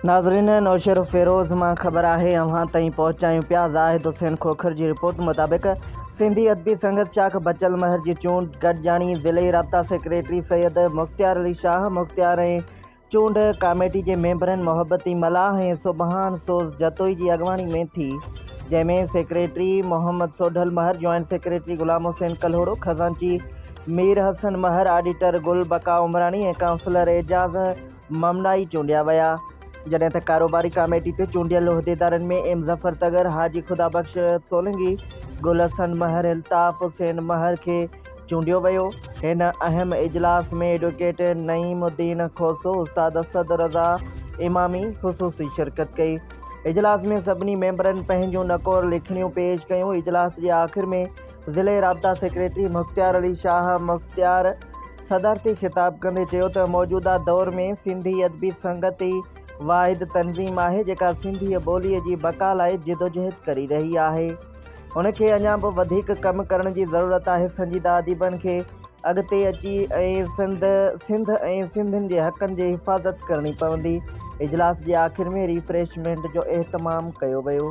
ناظرين نوشهروفيروز مان خبر آهي اوهان تائين پهچايون پيا زاهد حسين کوکر جي رپورٽ مطابق سنڌي ادبي سنگت شاخ بچل مهر جي چونڊ گڏجاڻي ضلعي رابطا سيڪريٽري سيد مختيار علي شاهه مختيار ۽ چونڊ ڪاميٽي جي ميمبرن محبتي ملاح ۽ سبحان سوز جتوئي جي اڳواڻي ۾ ٿي، جنهن ۾ secretary Muhammad Sodhal Mahar, joint secretary Ghulam Hussain Kalhoro, خزانچي مير حسن مهر، آڊيٽر گل بقا عمراڻي ۽ ڪائونسلر اعجاز ممنائي چونڊيا ويا. جڏهن ته ڪاروباري ڪاميٽي تي چونڊيل عهديدارن ۾ ايم ظفر تڳر، حاجي خدا بخش سولنگي، گل حسن مهر، الطاف حسين مهر کي چونڊيو ويو. هن اهم اجلاس ۾ ايڊووڪيٽ نعيم الدين کوسو، استاد اسد رضا امامي خصوصي شرڪت ڪئي. اجلاس ۾ سڀني ميمبرن پنهنجون نڪور لکڻيون پيش ڪيون. اجلاس جي آخر ۾ ضلعي رابطا سيڪريٽري مختيار علي شاهه مختيار صدارتي خطاب ڪندي چيو ته موجوده دور ۾ سنڌي ادبي سنگت ئي واحد تنظيم آهي جيڪا سنڌيء ٻوليء جي بقا لاء جدوجهد ڪري رهي آهي. هن کي اڃا به وڌيڪ ڪم ڪرڻ جي ضرورت آهي، سنجيده اديبن کي اڳتي اچي ۽ سنڌ سنڌ ۽ سنڌين جي حقن جي حفاظت ڪرڻي پوندي. اجلاس جي آخر ۾ ريفريشمينٽ جو اهتمام ڪيو ويو.